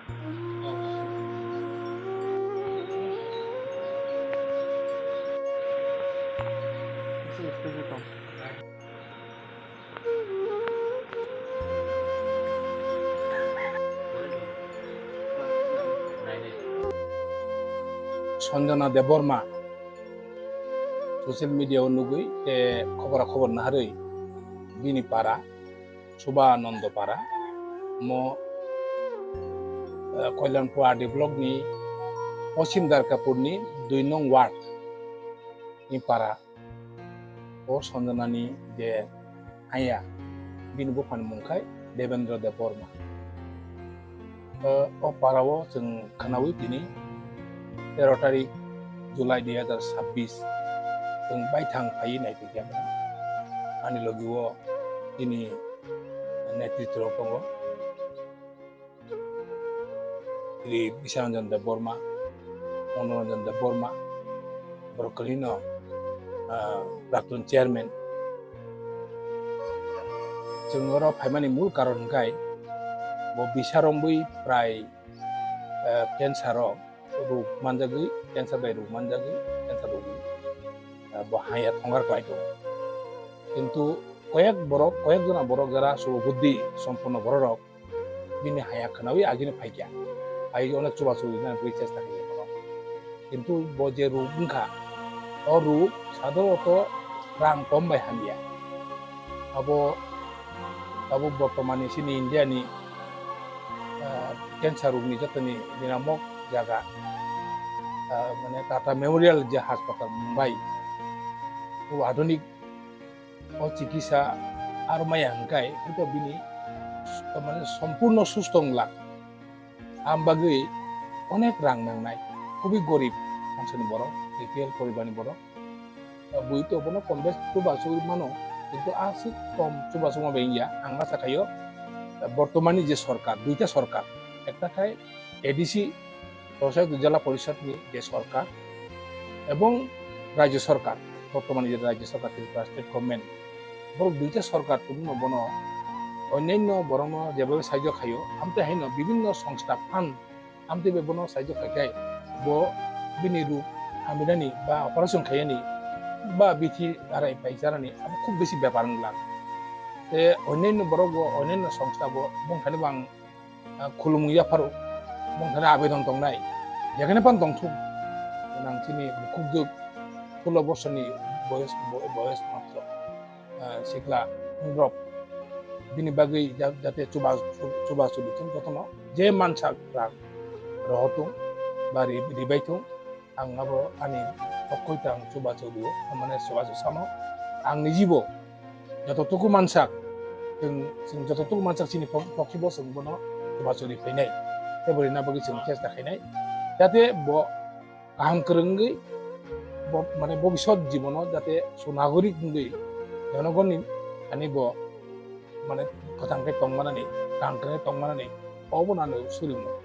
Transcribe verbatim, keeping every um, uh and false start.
Sanjana Debbarma social media o nugwi tei khobora khobor naharwi bini para Subananda Para mo, eh, Kalyanpur R D block ni Poschim Darkapur ni dui nong ward ni para. O Sanjana ni je haya, bini buphani mung khai Devendra Debbarma. O, o para o chwng khwnawi tini tero tarik July dui hazar sabbish chwng baithang phaiwi naiphaikha. Ani logi o tini netritw rok tongo. Ri Biswaranjan Debbarma, Manoranjan Debbarma, borok kwrwino, ah, Praktun Chairman. Chwng oro phaimani mul karon hwnkhe bo bisa rombwi prai, ah, cancer o rwk manjagwi, cancer bai rwk manjagwi, cancer rwgwi, ah, bo haya thongkar khlai tongo. Kintu koyek borok, koyek jona borok jara subo buddhi somponno bororok bini haya khwnawi agini phaikha. Phai onek chubachu rinani bagwi chesta khaikha borok. Kintu bo je rwk wngkha, o rwk sadhoroto rang kom bai hamya. Abo tabuk bortomani chini India ni, ah, cancer rwkni jotoni ninamok jaga, ah, mane Tata Memorial je hospital Mumbai, o adhunik o chikitsa aro maya hwnkhe hwnkhe bini, mane, sompurno susto wng lang. Am bagwi onek rang nangnai, khubui gorib mansani borok, B P L poribarni borok. Bui to bono kom bes chubachu mano, kintu aswk kom chubachu ma bai wngya. Ang acha khaio, bortomani je sorkar, duita sorkar, ekta khai A D C, Rochak Jela Porishod ni je sorkar ebong Rajya Sorkar, bortomani je Rajya Sorkar, Tripura State Government, borok duita sorkar tongmano bono onyanyo borokno jebabe sahajyo khaio, amtwi haino bibinno songstha phan amtwi bai bono sahajyo khai khai bo bini ruk haminani ba operation khaiyani ba bithi arai paicharani abo khub besi bepar wnglang. Te onyanyo borok bo onyanyo songstha bo bongthani bang ah, khulumung yapharo, bongthani abedon tongnai, jekhane pan tongthung, nang chini bukhukjwk solo bosorni boyos, bo-, boyos matro, ah, sikla hungrok, bini bagwi ja-, jate chuba-, chu-, chubachu bithung jotono, je mansak rang rohothung ba ri-, ribaithung, Ang abo ani tokoi ta ang chubachu rio, mane chubachu samo. Ang nijibo jototuku mansak, chwng, chwng jototuku mansak chini pok-, pokhe bo chwng bono chubachu ri phainai. Tei bo rina bagwi chwng chesta khainai. Jate bo kaham kwrwngwi, bo, mane, bobisot jibono jate sunagorik wngwi jonogonni ani bo mane, kwthang khe tongmanani, kaham khe tongmanani, obo nano surimo.